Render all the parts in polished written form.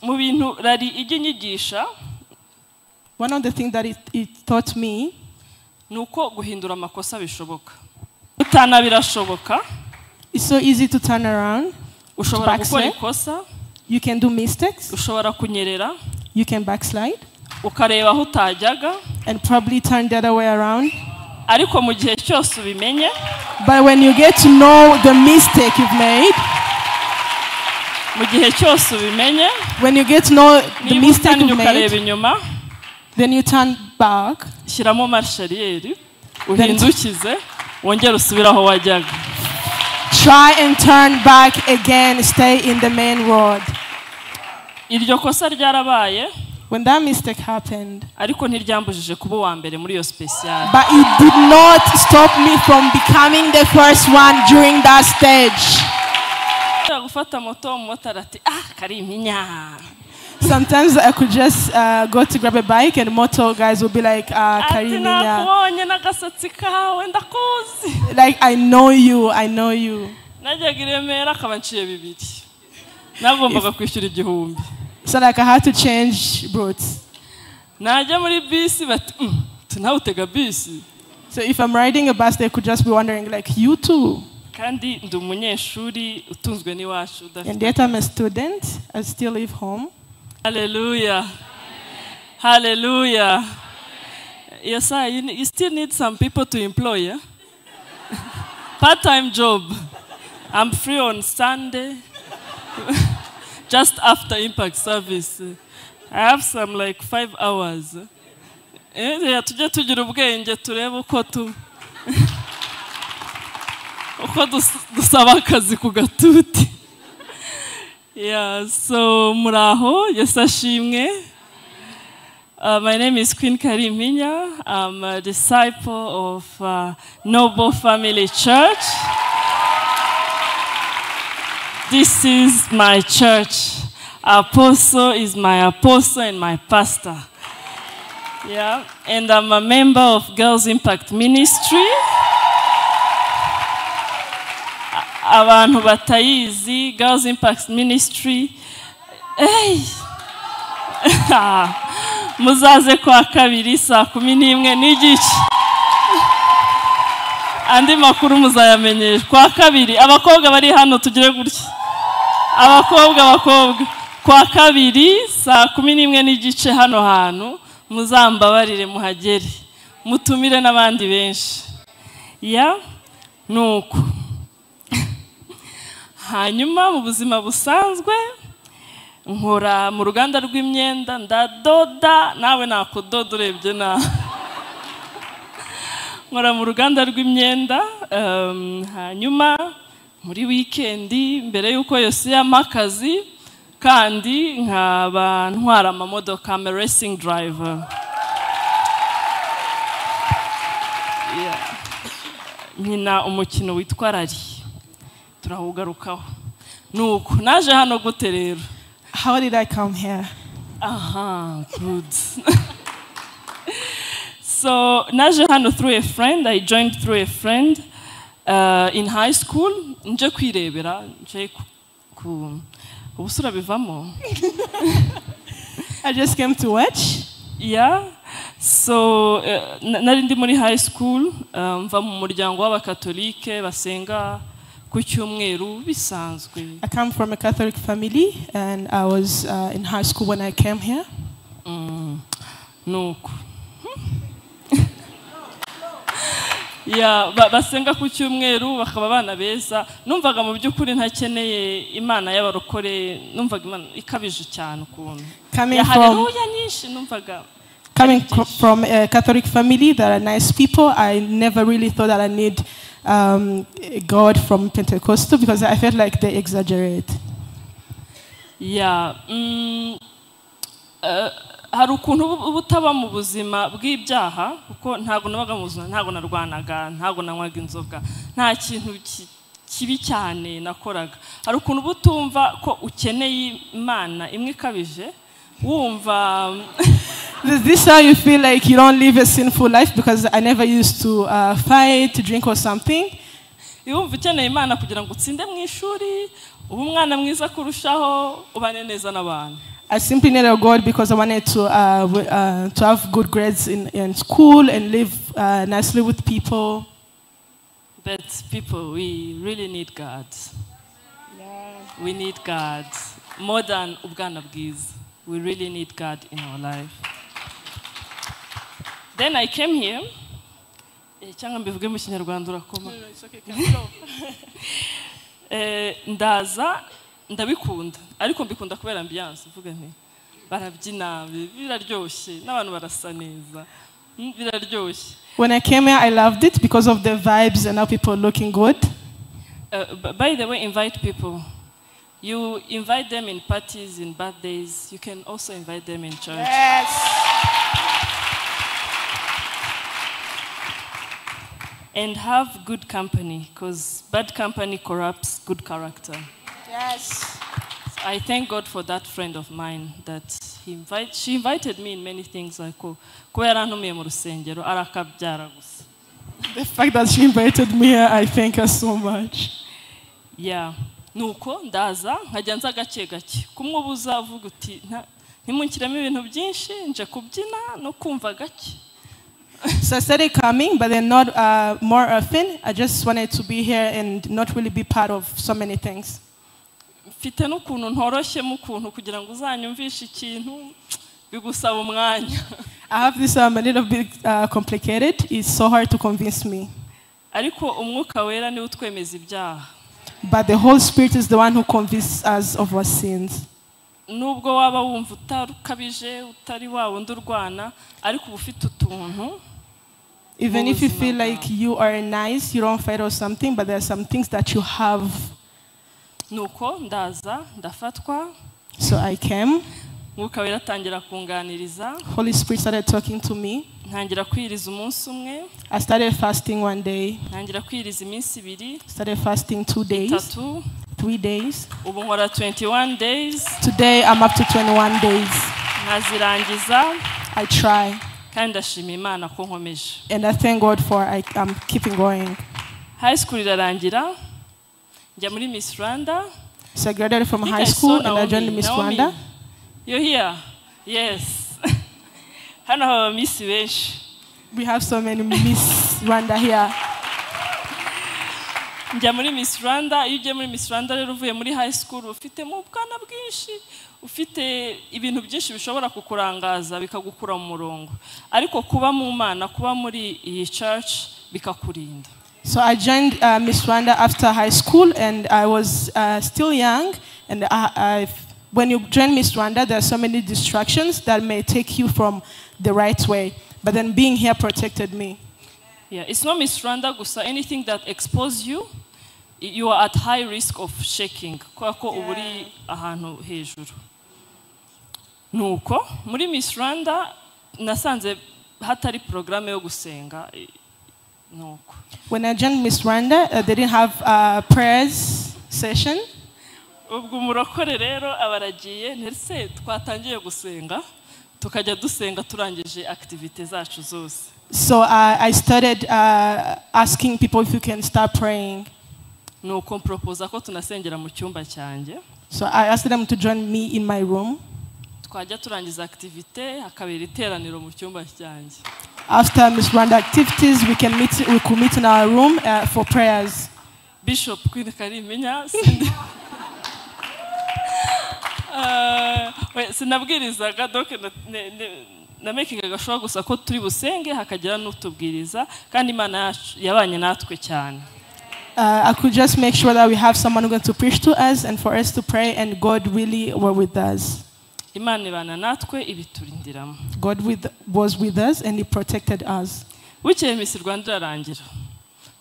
Mu bintu rally ijya inyigisha, One of the things that it taught me ni uko guhindura amakosa bishoboka. Gutana birashoboka. It's so easy to turn around. Ushobora gukora Backslide. ikosa. You can do mistakes. Ushobora kunyerera. You can backslide. Ukareba aho utajyaga. And probably turn the other way around. Ariko mu gihe cyose ubimenye, But when you get to know the mistake you've made, mu gihe cyose ubimenye, when you get to know the niba mistake utannye you've made, ukareba inyuma, then you turn back. Shyiramo marche arrière, uhindukize, wongere usubire aho wajyaga. Try and turn back again, stay in the main road. Iryo kosa ryarabaye, When that mistake happened, ariko ntiryambujije kuba uwa mbere muri iyo special. But it did not stop me from becoming the first one during that stage. Gufata moto, umumotari ati, Karimpinya. Sometimes I could just go to grab a bike and motor guys will be like, Ati, Karimpinya. nakubonye n'agasatsi kawe, ndakuzi. Like, I know you, I know you. Najyaga i Remera akaba anciye bibiri. Nagombaga kwishyura 1000. So I had to change routes. Najya muri bisi bati, nawe utega bisi. So if I'm riding a bus, they could just be wondering, like, you too. Kandi ndi umunyeshuri utunzwe n'iwacu udafite. And yet I'm a student. I still live home. Hallelujah. Hallelujah. Yes, sir, you still need some people to employ, yeah? Part-time job. I'm free on Sunday. Just after Impact service. I have some like 5 hours. Tujye tugira ubwenge turebe uko tu uko dusaba akazi ku gatuti. Yeah, so muraho, Yesu ashimwe. My name is Queen Karimpinya. I'm a disciple of Noble Family Church. This is my church. Apostle is my apostle and my pastor. Yeah, and I'm a member of Girls Impact Ministry. Abantu batayizi, Girls Impact Ministry. Hey! Muzaze kwa kabiri saa kumi n'imwe n'igice. Andi makuru muzayamenyeshwa. Kwa kabiri, abakobwa bari hano tugire gutya. Abakobwa, abakobwa. Kwa kabiri saa kumi n'imwe n'igice hano hantu muzambabarire muhagere. Mutumire n'abandi benshi. Ya nuko. Hanyuma mu buzima busanzwe nkora mu ruganda rw'imyenda, ndadoda, nawe nakudoda urebye na. Nkora mu ruganda rw'imyenda, hanyuma muri weekend mbere yuko Yose yamakazi kandi nkaba ntwara amamodoka, I'm a racing driver. Yeah. Nkina umukino witwa rally. Turawugarukaho. Nuko naje hano gute rero? How did I come here? Aha, good. So naje hano through a friend. I joined through a friend in high school. Nje kwirebera, nje ku ubusura bivamo. I just came to watch. Yeah. So nari ndi muri high school, mva mu muryango w'abakatolike basenga ku cyumweru bisanzwe. I come from a Catholic family and I was in high school when I came here. Nuko. Yeah, basenga ku cyumweru bakaba abana beza. Numvaga mu by'ukuri ntakeneye Imana y'abarokore, numvaga Imana ikabije cyane ukuntu. Coming Haleluya nyinshi numvaga. Coming from a Catholic family that are nice people, I never really thought that I need God from Pentecostal because I felt like they exaggerate. Yeah. Hari ukuntu ubutaba mu buzima bw'ibyaha, kuko ntago nabaga mu buzima, ntago narwanaga, ntago nanywaga inzoga, nta kintu kibi cyane nakoraga. Hari ukuntu ubutumva ko ukeneye Imana imwe ikabije, wumva. Is this how you feel like you don't live a sinful life? Because I never used to fight, to drink or something. Wumva ukeneye Imana kugira ngo utsinde mu ishuri, Uba umwana mwiza kurushaho, ubane neza n'abantu. I simply needed God because I wanted to have good grades in school and live nicely with people. But people, we really need God. We need God more than ubwana bwiza. We really need God in our life. Then I came here. Cyangwa mbivuge mu Kinyarwanda, urakoma. Ndaza ndabikunda, ariko mbikunda kubera ambiance. Mvuga nti barabyina, biraryoshye, n'abantu barasa neza, biraryoshye. When I came here, I loved it because of the vibes and how people looking good. By the way, invite people. You invite them in parties, in birthdays. You can also invite them in church. Yes. And have good company, because bad company corrupts good character. Yes. So I thank God for that friend of mine that she invited me in many things. Like, kuba yarantumiye mu rusengero, arakabyara gusa. The fact that she invited me here, I thank her so much. Yeah. Nuko ndaza nkajya nza gake gake, kumwubuza uvuga uti ntimunshyiremo ibintu byinshi, nje kubyina no kumva gake. So I started coming, but then not more often. I just wanted to be here and not really be part of so many things. Mfite n'ukuntu ntoroshyemo ukuntu kugira ngo uzanyumvishe ikintu bigusaba umwanya. I have this a little bit complicated. It's so hard to convince me. Ariko umwuka wera niwe utwemeza ibyaha. But the Holy Spirit is the one who convinces us of our sins. Nubwo waba wumva utarukabije, utari wa wundi urwana, ariko uba ufite utuntu. Even if you feel like you are nice, you don't fight or something, but there are some things that you have. Nuko ndaza ndafatwa. So I came. Mwuka wera atangira kunganiriza. Holy Spirit started talking to me. Ntangira kwiriza umunsi umwe. I started fasting one day. Ntangira kwiriza iminsi ibiri. Started fasting 2 days. 3 3 days. Ubu nkora 21 days. Today I'm up to 21 days. Nkazirangiza. I try. Kandi ndashima Imana ko nkomeje. And I thank God for I'm keeping going. High school irarangira. Njya muri Miss Rwanda. So I graduated from high school and I joined Miss Rwanda. You're here? Yes. Hano haba Miss benshi. We have so many Miss Rwanda here. Njya muri Miss Rwanda. Iyo ugiye muri Miss Rwanda rero uvuye muri high school ufitemo ubwana bwinshi, ufite ibintu byinshi bishobora kukurangaza bikagukura mu murongo. Ariko kuba mu Mana, kuba muri iyi church bikakurinda. So I joined Miss Rwanda after high school, and I was still young. And when you join Miss Rwanda, there are so many distractions that may take you from the right way. But then being here protected me. Yeah, it's not Miss Rwanda gusa. Anything that exposes you, you are at high risk of shaking. Kubera ko uba uri ahantu hejuru. Nuko muri Miss Rwanda nasanze hatari programme yo gusenga. Nuko. When I joined Miss Rwanda, they didn't have a prayers session. Ubwo umurokore rero abaragiye, ndetse twatangiye gusenga, tukajya dusenga turangije activité zacu zose. So I started asking people if you can start praying. Nuko mproposa ko tunasengera mu cyumba cyanjye. So I asked them to join me in my room. Twajya turangiza activité hakabera iteraniro mu cyumba cyanjye. After Miss Rwanda activities, we could meet in our room for prayers. Bishop Queen Karimenya, sinabwirizaga donc na making agashobora gusa ko turi busenge hakagira n'utubwiriza, kandi Imana yabanye natwe cyane. I could just make sure that we have someone going to preach to us and for us to pray, and God really were with us. Imana ibana natwe ibiturindiramo. God was with us and he protected us. Bukeye Miss Rwanda irarangira,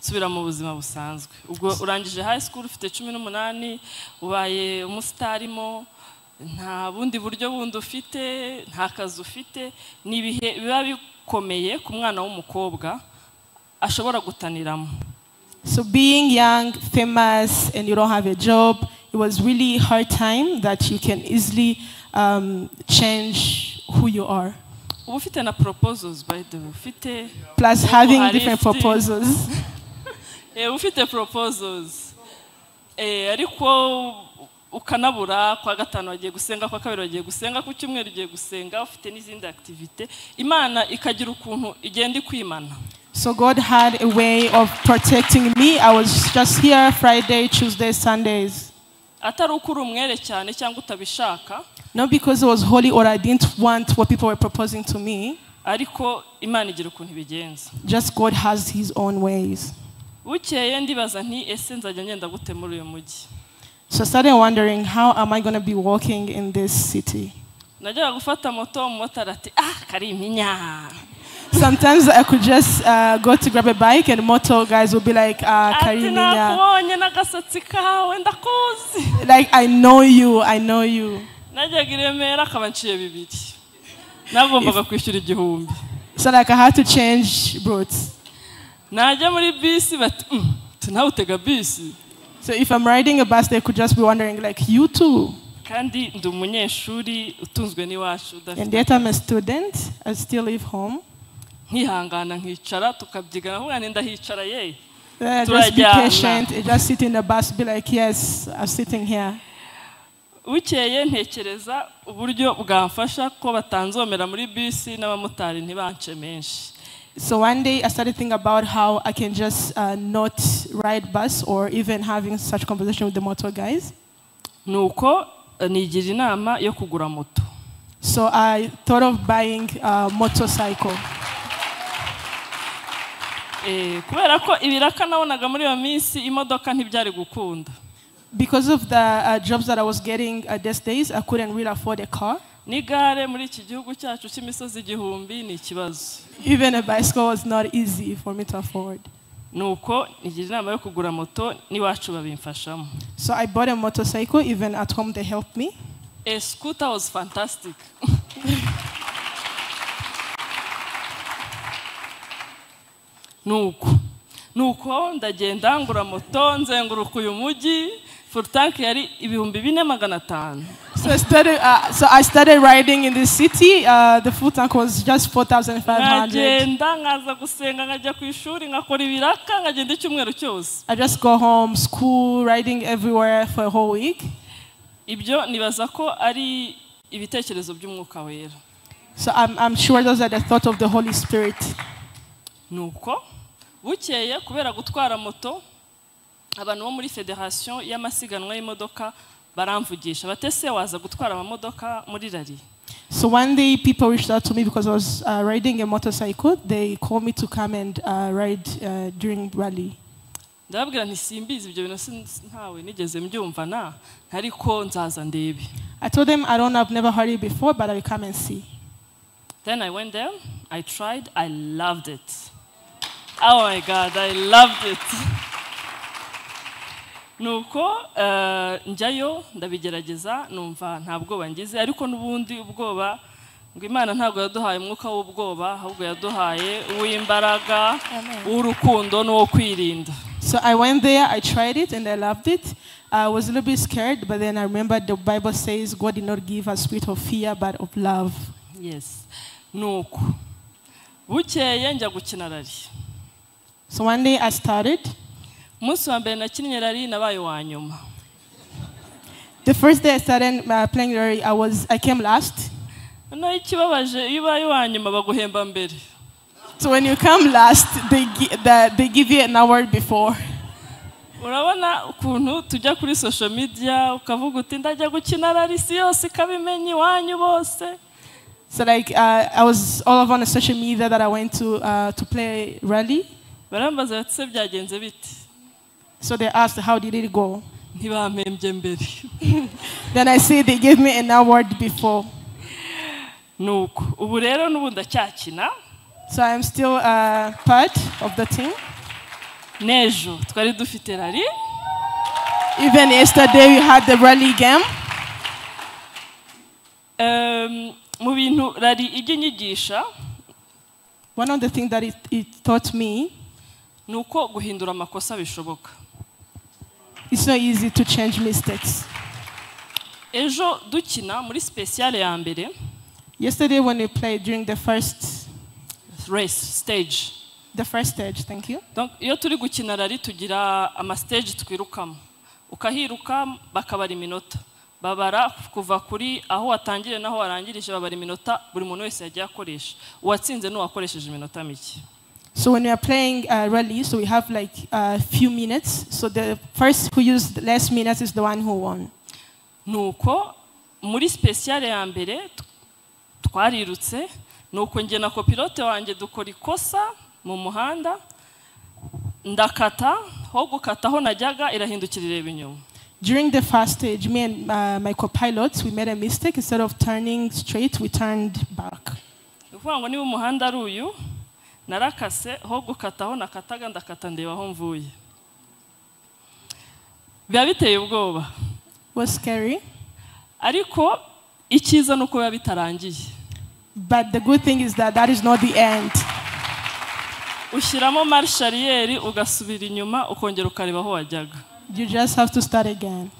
nsubira mu buzima busanzwe. Ubwo urangije high school ufite 18, ubaye umustarimo, nta bundi buryo bundi ufite, nta kazi ufite. Ni ibihe biba bikomeye ku mwana w'umukobwa ashobora gutaniramo. So being young, famous, and you don't have a job, it was really hard time that you can easily change who you are. Uba ufite na proposals, by the way. Ufite Plus having different proposals. Ufite proposals. Ariko ukanabura kwa gatanu wagiye gusenga, kwa kabiri wagiye gusenga, ku cyumweru ugiye gusenga, ufite n'izindi activité, Imana ikagira ukuntu igenda ikwimana. So God had a way of protecting me. I was just here Friday, Tuesday, Sundays. Atari uko uri umwere cyane cyangwa utabishaka. Not because I was holy or I didn't want what people were proposing to me. Ariko Imana igira ukuntu ibigenza. Just God has his own ways. Bukeye ndibaza nti ese nzajya ngenda gute muri uyu mujyi? So I started wondering, how am I going to be walking in this city? Najyaga gufata moto, umumotari ati ah Kalimpinya. Sometimes I could just go to grab a bike and motor guys will be like, ati Kalimpinya. Nakubonye n'agasatsi kawe ndakuzi. Like, I know you, I know you. Najyaga i Remera akaba nciye bibiri, nagombaga kwishyura 1000. So like I had to change routes. Najya muri bisi bati nawe utega bisi. So if I'm riding a bus, they could just be wondering, like, you too. Kandi ndi umunyeshuri utunzwe n'iwacu udafite. And yet I'm a student, I still live home. Nkihangana nkicara tukabyigana nkuba ndahicara ye. Just be patient, just sit in the bus, be like, yes, I'm sitting here. Bukeye ntekereza uburyo bwamfasha ko batanzomera muri bisi n'abamotari ntibance menshi. So one day I started thinking about how I can just not ride bus or even having such conversation with the motor guys. Nuko nigira inama yo kugura moto. So I thought of buying a motorcycle. Kubera ko ibiraka nabonaga muri iyo minsi imodoka ntibyari gukunda. Because of the jobs that I was getting these days, I couldn't really afford a car. N'igare muri iki gihugu cyacu cy'imisozi 1000 ni ikibazo. Even a bicycle was not easy for me to afford. Nuko nigira inama yo kugura moto n'iwacu babimfashamo. So I bought a motorcycle, even at home they helped me. A scooter was fantastic. Nuko ndagenda ngura moto nzenguruka uyu mujyi, full tank yari 4500. So I started riding in the city. The full tank was just 4,500. Nkagenda nkaza gusenga nkajya ku ishuri nkakora ibiraka nkagenda icyumweru cyose. I just go home, school, riding everywhere for a whole week. Ibyo nibaza ko ari ibitekerezo by'umwuka wera. So I'm sure those are the thoughts of the Holy Spirit. Nuko bukeye kubera gutwara moto abantu bo muri federation y'amasiganwa y'imodoka baramvugisha batese waza gutwara amamodoka muri rally. So one day people reached out to me because I was riding a motorcycle. They called me to come and ride during rally. Ndababwira nti simbizi ibyo bintu ntawe nigeze mbyumva na ariko nzaza ndebe. I told them I don't know, I've never heard it before, but I will come and see. Then I went there, I tried, I loved it. Oh my God, I loved it. Nuko njyayo ndabigerageza numva nta bwoba ngize, ariko n'ubundi ubwoba ngo Imana ntabwo yaduhaye umwuka w'ubwoba, ahubwo yaduhaye uw'imbaraga, uw'urukundo n'uwo kwirinda. So I went there, I tried it and I loved it. I was a little bit scared, but then I remembered the Bible says God did not give us spirit of fear but of love. Yes. Nuko bukeye njya gukina rally. So one day I started. Umunsi wa mbere nakinnye rally nabaye wa nyuma. The first day I started playing rally, I came last. Noneho ikibabaje iyo ubaye wa nyuma baguhemba mbere. So when you come last, they give you an award before. Urabona ukuntu tujya kuri social media ukavuga uti ndajya gukina rally si yose ikabimenya iwanyu bose. So like I was all over on the social media that I went to play rally. Barambaza bati se byagenze bite? So they asked, how did it go? Ntibampembye mbere. Then I see they gave me an award before. Nuko ubu rero n'ubu ndacyakina. So I'm still part of the team. N'ejo twari dufite rally. Even yesterday we had the rally game. Mu bintu rally ijya inyigisha, one of the things that it taught me, nuko guhindura amakosa bishoboka. It's not easy to change mistakes. Ejo dukina muri special ya mbere. Yesterday when we played during the first race stage. The first stage, thank you. Donc iyo turi gukina rally tugira ama stage twirukamo. Ukahiruka bakabara iminota, babara kuva kuri aho watangiriye n'aho warangirije, babara iminota buri muntu wese yagiye akoresha. Uwatsinze n'uwakoresheje iminota mike. So when we are playing rally, so we have like a few minutes. So the first who used less minutes is the one who won. Nuko muri spéciale ya mbere twarirutse, nuko njye na copilote wanjye dukora ikosa mu muhanda, ndakata, ho gukata aho najyaga irahindukira ireba inyuma. During the first stage, me and my co-pilots, we made a mistake. Instead of turning straight, we turned back. Ni ukuvuga ngo niba umuhanda ari uyu, narakase, ho gukata aho nakataga ndakata ndeba aho mvuye. Biba biteye ubwoba. It was scary. Ariko icyiza ni uko biba bitarangiye. But the good thing is that that is not the end. Ushyiramo marche arrière ugasubira inyuma ukongera ukareba aho wajyaga. You just have to start again.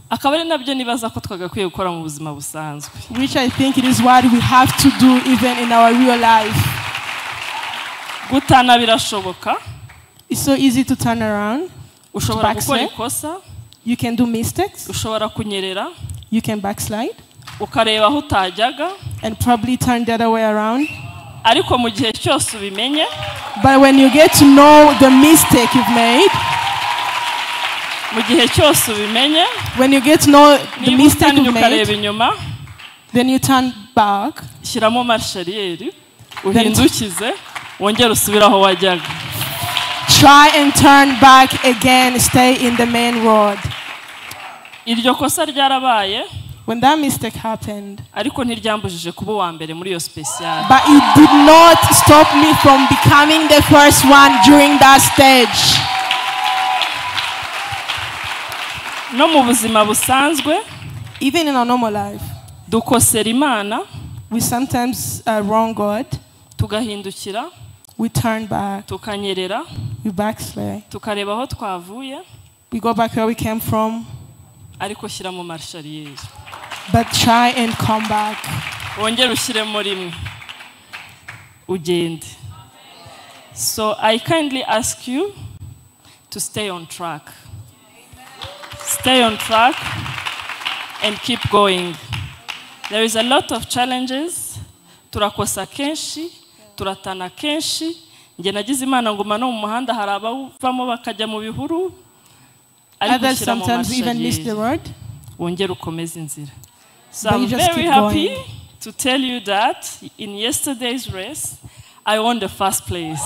Akaba ari nabyo nibaza ko twagakwiye gukora mu buzima busanzwe. Which I think it is what we have to do even in our real life. Gutana birashoboka. It's so easy to turn around. Ushobora gukora Backslide. ikosa. You can do mistakes. Ushobora kunyerera. You can backslide. Ukareba aho utajyaga. And probably turn the other way around. Ariko mu gihe cyose ubimenye, But when you get to know the mistake you've made, mu gihe cyose ubimenye, when you get to know the niba mistake utannye you've ukareba made, inyuma, then you turn back. Shyiramo marche arrière, uhindukize, wongere usubire aho wajyaga. Try and turn back again, stay in the main road. Iryo kosa ryarabaye, When that mistake happened, ariko ntiryambujije kuba uwa mbere muri iyo spéciale. But it did not stop me from becoming the first one during that stage. No mu buzima busanzwe, Even in our normal life, dukosera Imana, we sometimes wrong God. Tugahindukira, We turn back, tukanyerera, we backslide, tukareba aho twavuye, we go back where we came from, ariko shyira mu marche arrière. But try and come back. Wongere ushyiremo rimwe ugende. So I kindly ask you to stay on track, stay on track and keep going. There is a lot of challenges. Turakosa kenshi, turatana kenshi. Njye nagize Imana nguma no mu muhanda, hari abawuvamo bakajya mu bihuru, ariko Others shyira mu sometimes even miss the marche arrière. Road. Wongere ukomeze inzira. So But I'm you just very keep happy going. To tell you that in yesterday's race, I won the first place.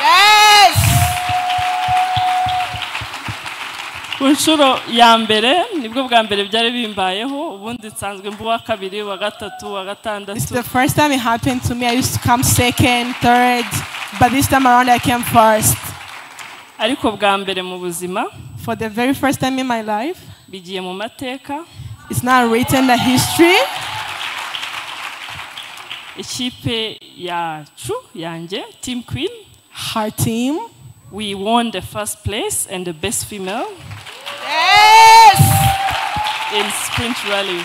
Yes! Ku nshuro ya mbere, nibwo bwa mbere byari bimbayeho. Ubundi nsanzwe mba uwa kabiri, uwa gatatu, uwa gatandatu. It's the first time it happened to me. I used to come second, third, but this time around I came first. Ariko bwa mbere mu buzima, For the very first time in my life, bigiye mu mateka, it's now written in the history. Ikipe yacu, yanjye, Team Queen, Her team, we won the first place and the best female Yes! in sprint rally.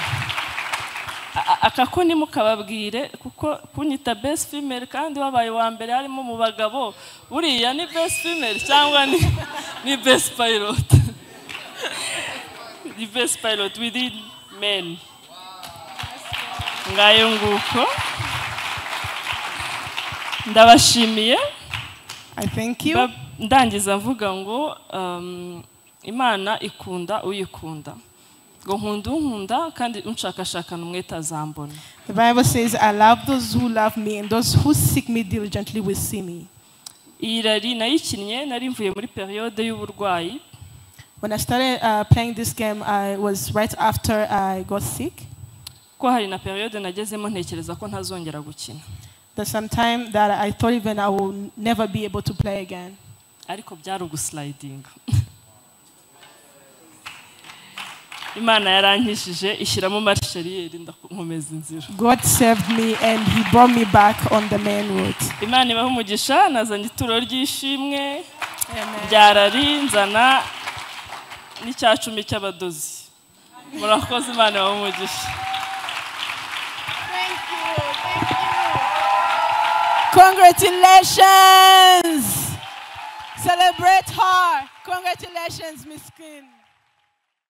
Aka ko ntimukababwire, kuko kunyita best female kandi wabaye uwa mbere harimo mu bagabo, buriya ni best female cyangwa ni best pilot? Ni best pilot within men. Ngayo nguko, ndabashimiye. I thank you. Ndangiza mvuga ngo Imana ikunda uyikunda, ngo nkunda unkunda kandi unshakashakana umwete azambona. The Bible says, "I love those who love me, and those who seek me diligently will see me." Iyi rally nayikinnye nari mvuye muri période y'uburwayi. When I started playing this game, I was right after I got sick. Ko hari na période nagezemo ntekereza ko ntazongera gukina. There's some time that I thought even I will never be able to play again. Ariko byari uguslidinga. Imana yarankijije ishyiramo marche arrière ndakomeza inzira. God saved me and he brought me back on the main road. Imana ibahe umugisha. Nazanye ituro ry'ishimwe rya rally, nzana n'icya cumi cy'abadozi. Murakoze, Imana ibahe umugisha. Thank you. Thank you. Congratulations! Celebrate her. Congratulations, Miss Queen.